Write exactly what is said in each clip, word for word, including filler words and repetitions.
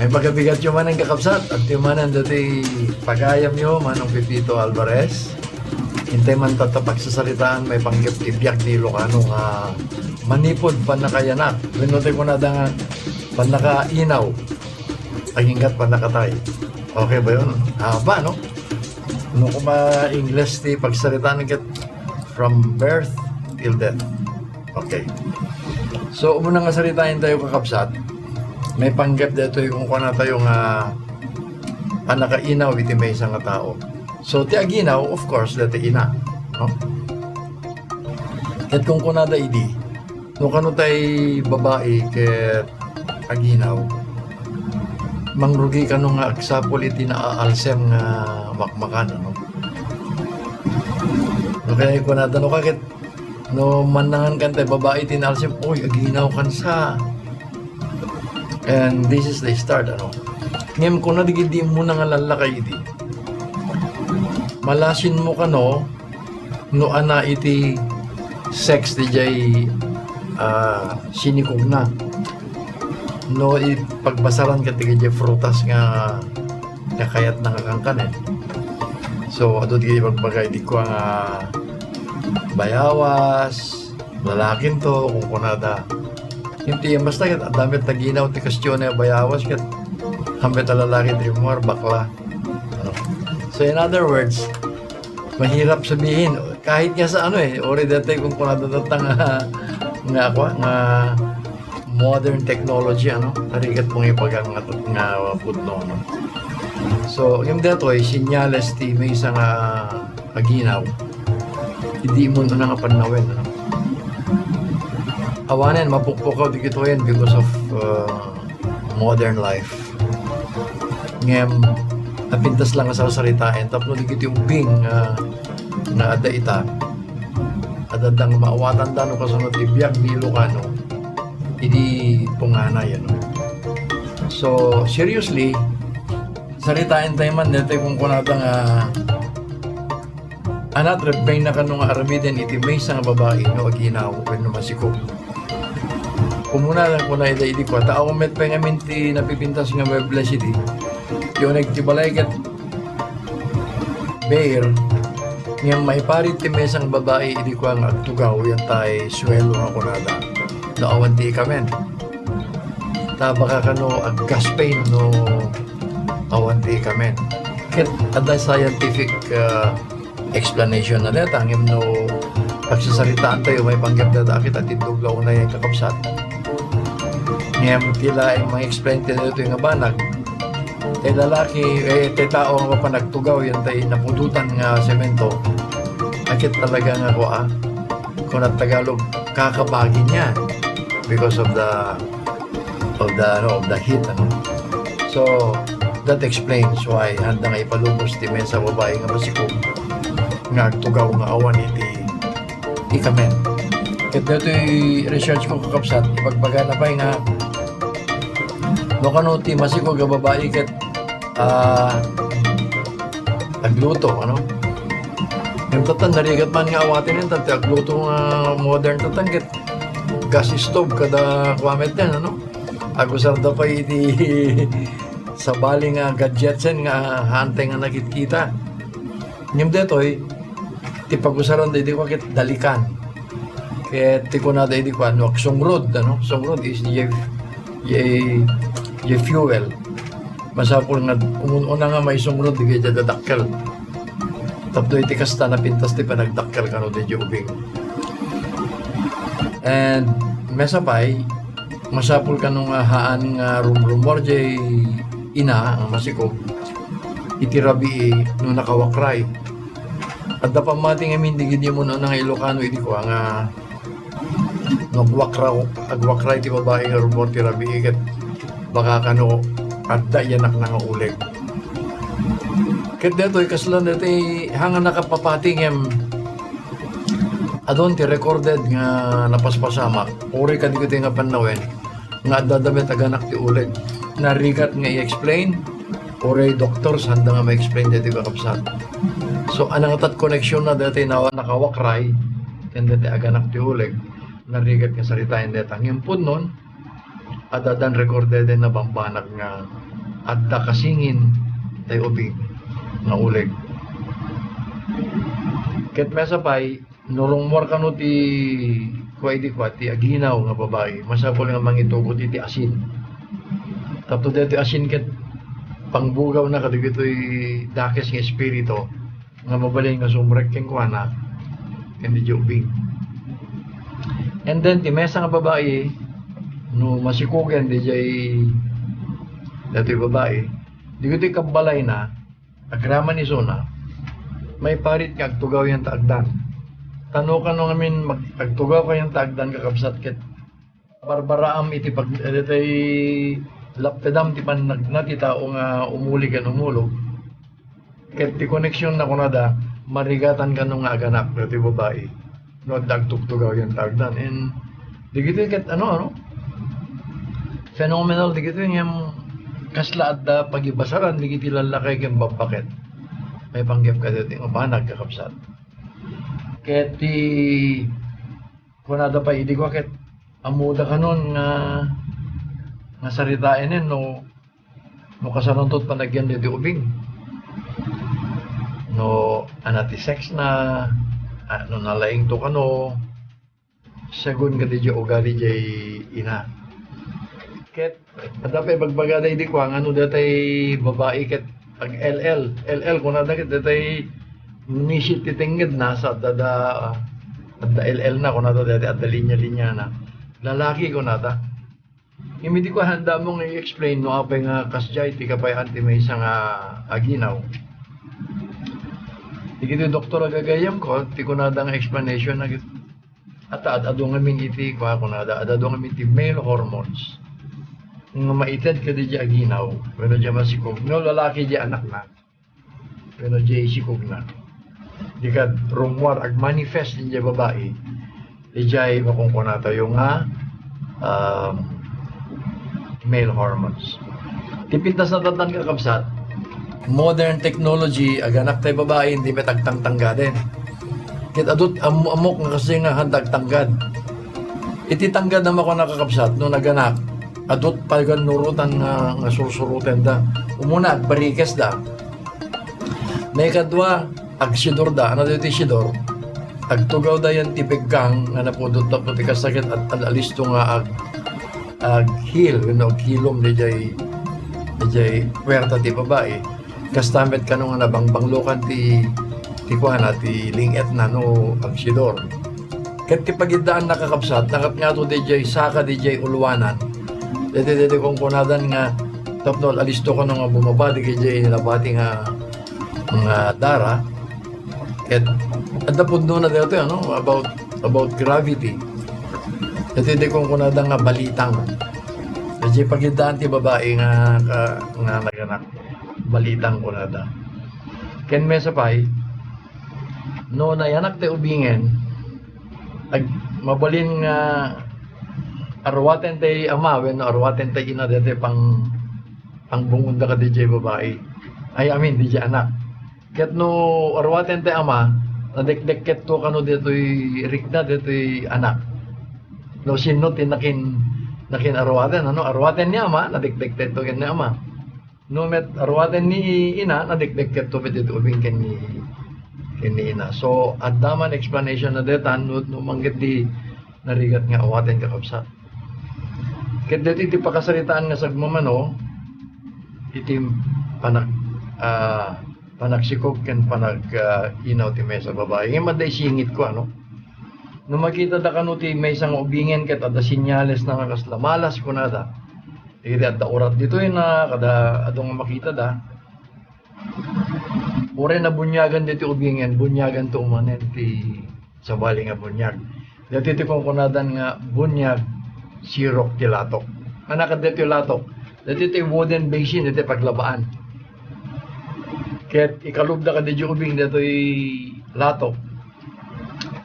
May pagabigat yo manen, kakabsat, at yo manen dati pagayam yo, Manong Pepito Alvarez. Intay man tatta pagsasaritaan, may panggep ti biag ti Ilocano nga manipod pannakayanak. Wenno ti kunada nga pannakainaw. Aginggat pannakatay. Okay ba yun? Haba, no? No, kuma English ti pagsaritaan ket from birth till death. Okay. So, umuna nga saritaen tayo, kakabsat, may panggep daytoy kung kuana tayo nga pannakainaw iti maysa nga tao. So, ti aginaw, of course, dati ina, no? Ket kung kunada idi, no kano tay babai ket aginaw, mangrugi kano nga agsapul iti naaalsem nga makmakan, ano? No kaya kunada, no, kaket, no mannangan kan tay babai ti naalsem, "Uy, aginaw kan sa." And this is the start, ano? Ngem kuna digidi mo na nga lallakay idi. Malasin mo kano, no ana iti sex ti jay, ah, sinikog na. No ipagbasaran ka ti jay frutas nga, nga kayat na nga kankanen. So, adu ti ibagbaga idi kua nga bayawas, lalakin to, kung kunada. Hindi, basta ket adda met naginaw ti question nga bayawas ket hamet a lalaki ti muar, bakla. Ano? So, in other words, mahirap sabihin, kahit nga sa ano eh, ori dati kung kunada tatta nga, nga, kwa, nga modern technology, ano, narigat mo nga ipagang nga, nga pudno, ano. So, yung detoy, sinyales ti maysa nga aginaw. Idi mo na nga pannawen, ano. Awanen, mapukpukaw di kitayen because of, uh, modern life. Ngem, napintas lang nga sarsaritaen, tapno di kiti ubing nga, nga adda ita, adda nga maawatan da no kasunod ti biag ni Ilocano, idi punganay, ano. So, seriously, saritaen tayo man, dito kung kunada nga, anat, rebbeng na kano nga aramiden iti maysa nga babai no aginaw wenno masikog. Kumuna lang kuna ida idi kua, ta awan met pay ngamin ti napipintas nga muebles idi. Ti uneg ti balay ket bare, ngem maiparit ti maysa nga babai idi kua nga agtugaw, yan tay suelo nga kunada. No awan ti ikamen. Ta baka kano aggas pay no awan ti ikamen. Ket adda scientific, uh, explanation na deta, ngem no pagsasaritaan tayo, may panggap deta, akit at itog la unay ang kakabsat. Ngem tila ay ma-explain tayo ito nga banag. Tay lalaki, eh, tay tao nga panagtugaw, yan tay napudutan nga semento. Akit talaga nga kua, kung at Tagalog, kakabagin niya because of the, of the, ano, of the heat, ano. So, that explains why handa nga ipalubos ti maysa babai nga masikog nga agtugaw nga awan iti ikamen. Ket daytoy research ko, kakabsat, ibagbagana pay nga no kano ti masikog a babai ket, ah, agluto, ano? Ngem tattan, narigat man nga awaten yan, tattan agluto nga modern tattan ket gas stove kada kuamet yan, ano? Agusarda pay iti sabali nga gadgets yan nga hantay nga nakitkita. Ngem detoy, ti pagusaran da idi kua ket dalikan. Ket ti kunada idi kua, no, agsungrod, ano? Sungrod is ye, ye, ye fuel. Masapul nga umun-una nga maisungrod, di kaya dadakkel. Tapno iti kasta, napintas ti panagdakkel kano di ubing. And, mesa pay, masapul kano nga haan nga rumrumuar jay ina nga masikog iti rabii no nakawakray. Adda pammati ngamin di gidi mo na nga Ilocano idi kua nga no agwakra-, agwakray ti babai nga rumor ti rabii ket baka kano adda iyanak na nga uleg. Ket detoy kasla detoy hanga nakapapati ngem adun ti recorded nga napaspasamak, uri kadagiti nga pannawen, nga adda met aganak ti uleg. Narigat nga i-explain, uray doktor, sanda nga ma-explain deti kakabsat. So, anang tat connection na deti na nakawakray, ken deti aganak ti uleg, narigat nga saritaen deta. Ngem pudnon, Adda dan recorded nga bambanag nga adda kasingin tay ubing nga uleg. Ket mesa pay, no rungmuar kano ti kua idi kua, ti aginaw nga babai, masapul nga mangitugot iti asin. Tapno daytoy asin ket pangbugawna kadagitoy dakes nga espiritu nga mabalin nga sumrek kenkuana ken diay ubing. And then, ti mesa nga babai, no masikogen diay, daytoy babai, dagitoy kabbalayna, agraman isuna, maiparit nga agtugaw yan ta agdan. Ta no kano ngamin mag-, agtugaw kayan ta agdan, kakabsat, ket barbaraam iti pag-, daytoy laptedam ti pannagna ti tao nga umuli ken umulog. Ket ti koneksionna kunada, marigatan kano nga aganak daytoy babai no adda agtugtugaw yan ta agdan. And dagitoy ket ano, ano, phenomenal dagitoy ngem kasla adda pagibasaran dagiti lallaki ken babba ket maipanggep kadagiti nga banag, kakabsat. Ket ti kunada pay idi kua ket ammoda kanon nga, nga saritaenen no, no kasanonto ti panagyan daytoy ubing. No, ana ti sexna, a, no nalaingto kano, segun kadaydiay ugali diay ina. Ket adda pay bagbagada idi kua nga no daytoy babai ket ag-L L, L L kunada ket daytoy nisit ti tengngedna, sa adda, adda L L na kunada daytoy, adda linya-linyana. Lalaki kunada. Ngem idi kua, haanmo nga i-explain no apay nga kasdiay ti kapayagan ti maysa nga aginaw. Dagitoy doktor a gagayyemko, ti kunada nga explanation na ket, at ad-adu ngamin iti, kua, kunada, ad-adu ngamin ti male hormones nga maited kadi diay aginaw wenno diay masikog no lalaki diay anakna wenno diay sikogna. Di kad rungmuar agmanifest diay babai, idiay makunkunatayo nga, um, male hormones. Ti pintas na tattan, kakabsat, modern technology, aganak tay babai, hindi met agtangtanggaden. Ket adut am-, ammok nga kasi nga handa agtanggad. Iti tanggad a makuna, kakabsat, no naganak, adut pay gannurotan nga, nga sursurotenda. Umuna, agbarikesda. Naikadua, agsidorda. Ano daytoy sidor? Agtugawda yan ti peggang nga napudot tapno ti kasakit at, at alisto nga ag-, aghil, wenno aghilom diay, diay puerta ti babai. Kasta met kano nga nabangbanglokan ti, ti kuana, ti ling-etna no agsidor. Ket ti pagiddaanna, kakabsat, nakapngato diay saka diay uluanan. Daytoy, daytoy kunkunadan nga tapno alisto kano nga bumaba diay nabati nga, nga dara. Ket adda pudnona daytoy, ano, about, about gravity. Daytoy, daytoy kunkunada nga balitang. Diay pagiddaan ti babai nga, nga, nga naganak. Balitang kunada. Ken mesa pay, no nayanak ti ubingen, ag-, mabalin nga arwaten ti ama wenno arwaten ti ina daytoy pang-, pangbungonda kadi diay babai. Ay, I mean, diay anak. Ket no arwaten ti ama, nadekdekket to kano daytoy rikna, daytoy anak. No sinno ti nakin-, nakin-arwaten, ano, arwaten ni ama, nadekdekket to ken ni ama. No met arwaten ni ina, nadekdekket to met iti ubing ken ni, ken ni ina. So, adda man explanation na daytan, no, no mangged di narigat nga awaten, kakabsat. Ket daytoy ti pakasaritaan nga sagmamano, iti panag-, ah, panagsikog ken panag-, ah, inaw ti maysa babai. Ngem adda isingit ko, ano? No makitada kano ti maysa nga ubingen ket adda senyales na nga kasla malas, kunada. Iti adda urat ditoy na, kada adu nga makitada. Uray nabuniagan ditoy ubingen, buniagan to manen ti sabali nga buniag. Daytoy ti kunkunadan nga buniag, sirok ti latok. Ania kadaytoy latok? Daytoy ti wooden basin, daytoy paglabaan. Ket ikalubda kadi diay ubing daytoy latok.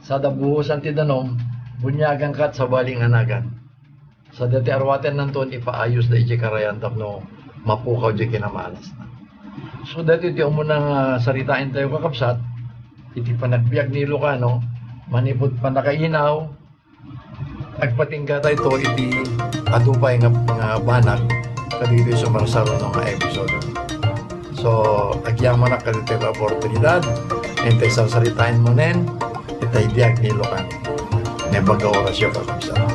Sada buhosan ti danum, buniagan ket sabali nga nagan. Sa daytoy arwatennanto, ipaayos da idiay karayan tapno mapukaw diay kinamalasna. So, daytoy ti umuna nga saritaentayo, kakabsat, iti panagbiag ni Ilocano, manipud pannakainaw, Agpatingga tayo iti adu pay nga, nga banag kadagiti sumarsaruno nga episode. So, agyamanak kadagiti oportunidad, intay sarsaritaen manen, itay biag ni Ilocano. Naimbag a orasyo, kakabsat.